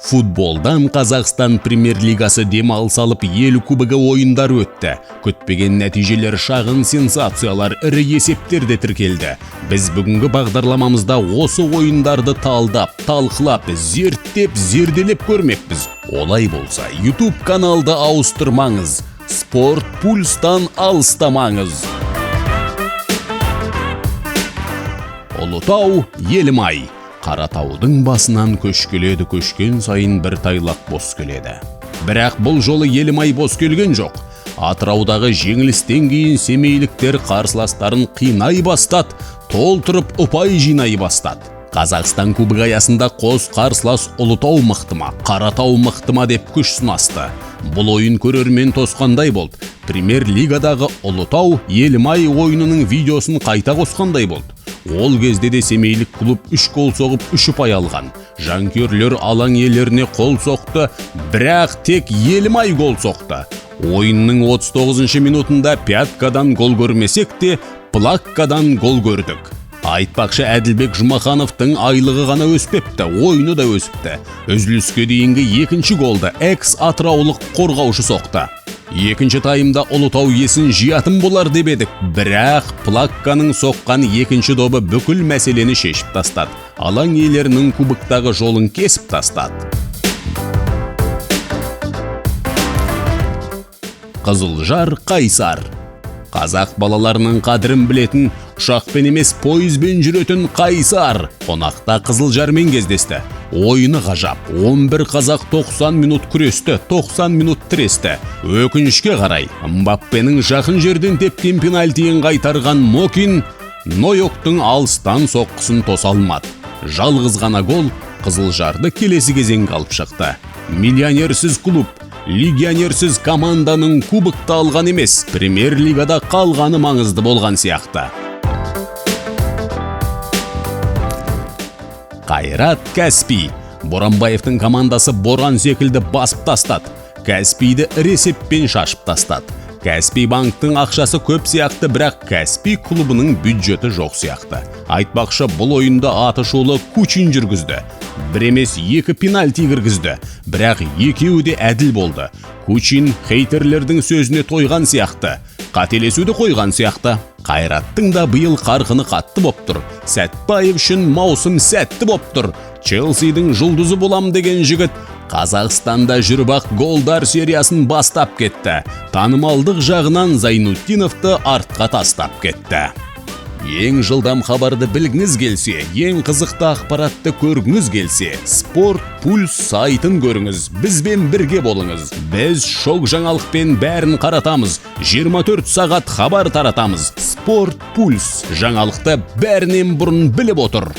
Футболдан Қазақстан премьер-лигасы демалыс алып, ел кубогы ойындары өтті. Күтпеген нәтижелер, шағын сенсациялар, ірі есептер де тіркелді. Біз бүгінгі бағдарламамызда осы ойындарды талдап, талқылап, зерттеп, зерделеп көрмекпіз. Олай болса, YouTube каналды ауыстырмаңыз, Спорт Пульстан алыстамаңыз. Ұлытау, Елімай. Қаратаудың басынан көш келеді, көшкен сайын бір тайлақ бос келеді. Бірақ бұл жолы Елімай бос келген жоқ. Атыраудағы жеңілістен кейін семейліктер қарсыластарын қинай бастады, толтырып ұпай жинай бастады. Қазақстан кубогы аясында қос қарсылас Ұлытау мықты ма, Қаратау мықты ма деп күш сынасты. Бұл ойын көрермен тосқандай болды. Премьер-лигадағы Ұлытау Елімай ойынының видеосын қайта қосқандай болды. Ол кезде де семейлік клуб 3 гол соғып, 3 ұпай алған. Жанкүйерлер алаң иелеріне қол соқты, бірақ тек Елімай гол соқты. Ойынның 39 минутында пяткадан гол көрмесек те, плаккадан гол көрдік. Айтпақшы, Әділбек Жұмахановтың айлығы ғана өспепті, ойыны да өсіпті. Үзіліске дейінгі екінші голды экс атыраулық қорғаушы соқты. Екінші таймда Ұлытау есін жиятын болар деп едік, бірақ Плакканың соққан екінші добы бүкіл мәселені шешіп тастады. Алаң иелерінің кубоктағы жолын кесіп тастады. Қызылжар Қайсар. Қазақ балаларының қадірін білетін, ұшақпен емес пойызбен жүретін Қайсар қонақта Қызылжармен кездесті. Ойыны ғажап. 11 қазақ 90 минут күресті, 90 минут тіресті. Өкінішке қарай, Мбаппенің жақын жерден тепкен пенальтиін қайтарған Мокин Нойоктың алыстан соққысын тоса алмады. Жалғыз ғана гол Қызылжарды келесі кезеңге алып шықты. Миллионерсіз клуб, легионерсіз команданың кубокты алған емес, премьер-лигада қалғаны маңызды болған сияқты. Қайрат Каспий. Боранбаевтың командасы боран секілді басып тастады. Каспийді ірі есеппен шашып тастады. Каспий банктың ақшасы көп сияқты, бірақ Каспий клубының бюджеті жоқ сияқты. Айтпақшы, бұл ойында аты шулы Кучин жүргізді. Бір емес, екі пенальти кіргізді, бірақ екеуі де әділ болды. Кучин хейтерлердің сөзіне тойған сияқты, қателесуді қойған сияқты. Қайраттың да биыл қарқыны қатты боп тұр. Сәтбаев үшін маусым сәтті боп тұр. Челсидің жұлдызы болам деген жігіт Қазақстанда жүріп-ақ голдар сериясын бастап кетті. Танымалдық жағынан Зайнутдиновты артқа тастап кетті. Ең жылдам хабарды білгіңіз келсе, ең қызықты ақпаратты көргіңіз келсе, Спорт Пульс сайтын көріңіз, бізбен бірге болыңыз. Біз шок жаңалықпен бәрін қаратамыз, 24 сағат хабар таратамыз. Спорт Пульс жаңалықты бәрінен бұрын біліп отыр.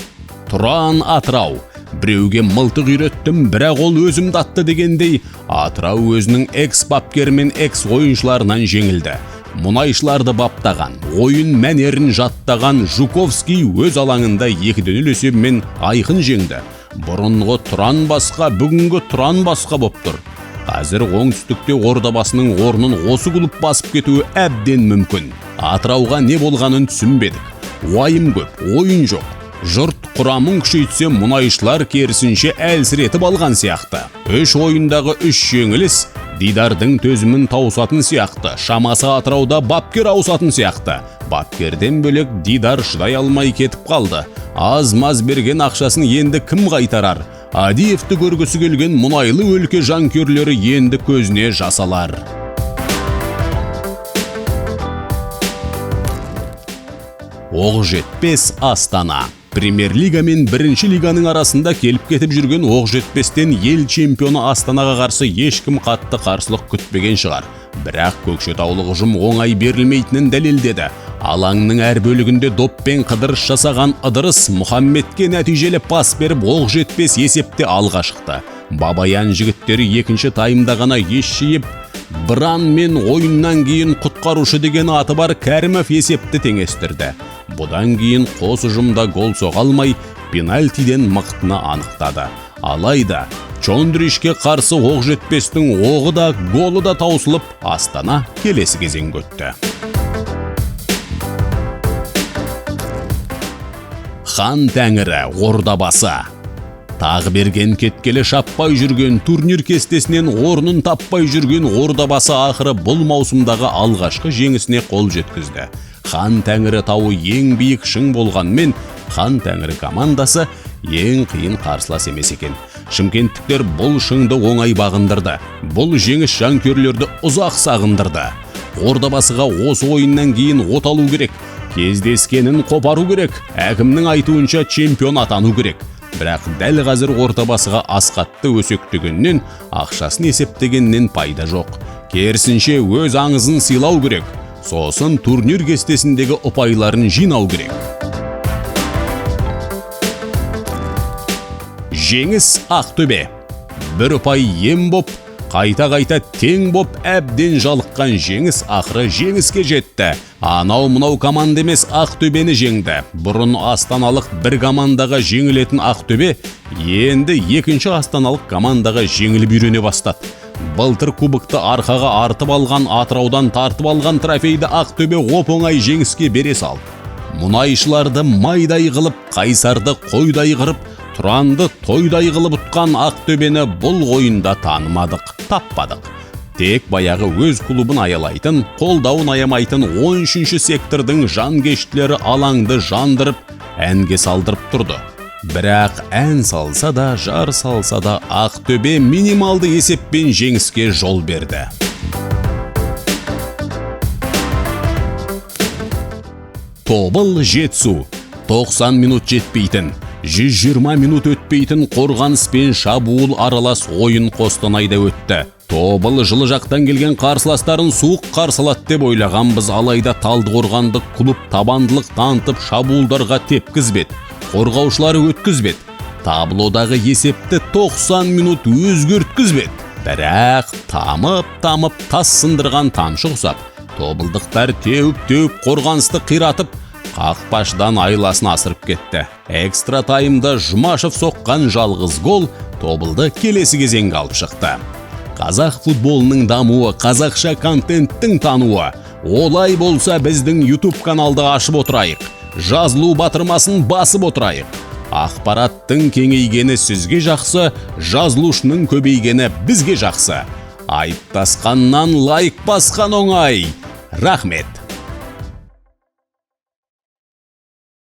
Тұран Атырау. Біреуге мылтық үйреттім, бірақ ол өзімді атты дегендей, Атырау өзінің экс бапкері мен экс ойыншыларынан жеңілді. Мұнайшыларды баптаған, ойын мәнерін жаттаған Жуковский өз алаңында 2-0 есебімен айқын жеңді. Бұрынғы Тұран басқа, бүгінгі Тұран басқа боп тұр. Қазір оңтүстікте Ордабасының орнын осы клуб басып кетуі әбден мүмкін. Атырауға не болғанын түсінбедік. Уайым көп, ойын жоқ. Жұрт құрамын күшейтсе, мұнайшылар керісінше әлсіретіп алған сияқты. Үш ойындағы үш жеңіліс Дидардың төзімін тауысатын сияқты. Шамасы, Атырауда бапкер ауысатын сияқты. Бапкерден бөлек Дидар шыдай алмай кетіп қалды. Аз-маз берген ақшасын енді кім қайтарар? Адиевті көргісі келген мұнайлы өлке жанкүйерлері енді көзіне жас алар. Оқжетпес Астана. Премьер-лига мен бірінші лиганың арасында келіп кетіп жүрген Оқжетпестен ел чемпионы Астанаға қарсы ешкім қатты қарсылық күтпеген шығар. Бірақ көкшетаулық ұжым оңай берілмейтінін дәлелдеді. Алаңның әр бөлігінде доппен қыдырыс жасаған Ыдырыс Мұхаммедке нәтижелі пас беріп, Оқжетпес есепте алға шықты. Бабаян жігіттері екінші таймда ғана ес жиып, Бран мен ойыннан кейін құтқарушы деген аты бар Кәрімов есепті теңестірді. Бұдан кейін қос ұжымда гол соға алмай, пенальтиден мықтыны анықтады. Алайда Чондришке қарсы Оқжетпестің оғы да голы да таусылып, Астана келесі кезеңге өтті. Хан Тәңірі Ордабасы. Тағы берген кеткелі шаппай жүрген, турнир кестесінен орнын таппай жүрген Ордабасы ақыры бұл маусымдағы алғашқы жеңісіне қол жеткізді. Хан Тәңірі тауы ең биік шың болғанмен, Хан Тәңірі командасы ең қиын қарсылас емес екен. Шымкенттіктер бұл шыңды оңай бағындырды. Бұл жеңіс жанкүйерлерді ұзақ сағындырды. Ордабасыға осы ойыннан кейін оталу керек. Кездескенін қопару керек. Әкімнің айтуынша, чемпион атану керек. Бірақ дәл қазір Ордабасыға Асқатты өсектегеннен, ақшасын есептегеннен пайда жоқ. Керісінше, өз аңызын сыйлау керек. Сосын турнир кестесіндегі ұпайларын жинау керек. Жеңіс Ақтөбе. Бір ұпай ем боп, қайта-қайта тең боп әбден жалыққан Жеңіс ақыры жеңіске жетті. Анау мынау команда емес, Ақтөбені жеңді. Бұрын астаналық бір командаға жеңілетін Ақтөбе енді екінші астаналық командаға жеңіліп үйрене бастады. Былтыр кубокты арқаға артып алған Атыраудан тартып алған трофейді Ақтөбе оп-оңай Жеңіске бере салды. Мұнайшыларды майдай қылып, Қайсарды қойдай қырып, Тұранды тойдай қылып ұтқан Ақтөбені бұл ойында танымадық, таппадық. Тек баяғы өз клубын аялайтын, қолдауын аямайтын 13-ші сектордың жанкештілері алаңды жандырып, әнге салдырып тұрды. Бірақ ән салса да, жар салса да, Ақтөбе минималды есеппен жеңіске жол берді. Тобыл Жетісу. 90 минут жетпейтін, 120 минут өтпейтін қорғаныс пен шабуыл аралас ойын Қостанайда өтті. Тобыл жылы жақтан келген қарсыластарын суық қарсы алады деп ойлағанбыз, алайда талдықорғандық клуб табандылық танытып шабуылдарға тепкізбеді, қорғаушылары өткізбеді. Таблодағы есепті 90 минут өзгерткізбеді. Бірақ тамып-тамып тас сындырған тамшы ұқсап, тобылдықтар теуіп-теуіп қорғанысты қиратып, қақпашыдан айласын асырып кетті. Экстра таймда Жұмашев соққан жалғыз гол Тобылды келесі кезеңге алып шықты. Қазақ футболының дамуы, қазақша контенттің тануы. Олай болса, біздің YouTube каналды ашып отырайық. Жазылу батырмасын басып отырайық. Ақпараттың кеңейгені сізге жақсы, жазылушының көбейгені бізге жақсы. Айыптасқаннан лайк басқан оңай. Рахмет.